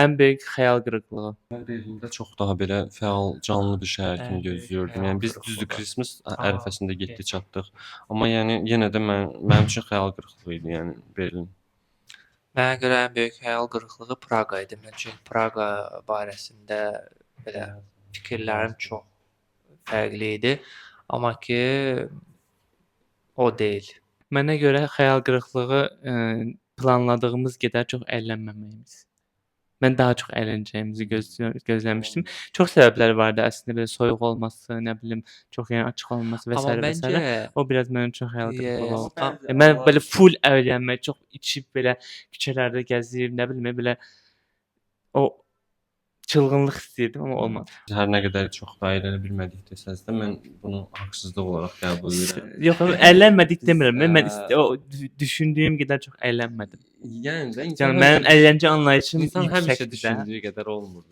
Ən böyük xəyal qırıqlığı. Mən Berlində çox daha belə fəal, canlı bir şəhər kimi Ən böyük gözləyirdim. xəyal Yəni biz düzdür qırıqlığı. Christmas ərəfəsində okey. getdik, çatdıq. Amma yəni yenə də mənim üçün xəyal qırıqlığı idi, yəni Berlin. Mənə görə ən böyük xəyal qırıqlığı Praqa idi. Mən çünki Praqa barəsində belə fikirlərim çox fərqli idi. Amma ki o deyil. Mənə görə xəyal qırıqlığı planladığımız qədər çox əylənməməyimiz. Mən daha çox əylənəcəyimizi gözləmişdim. Çox səbəblər vardı əslində, belə soyuq olması, nə bilim, çox yəni açıq olması və Amma sairə və sairə. məncə O biraz mənim üçün xəyal qırıqlığı Yes. oldu. Mən belə full əylənmək, çox içib belə küçələrdə gəzib, nə bilim, belə o çılğınlıq istəyirdim, amma olmadı. Hər nə qədər çox da əylənə bilmədik desəz də, mən bunu haqsızlıq olaraq qəbul edirəm. Yox, əylənmədik demirəm. Mən o düşündüyüm qədər çox əylənmədim. Yəni də insan Yəni mənim əyləncə anlayışım insan həmişə yüksəkdir də. düşündüyü qədər olmur da.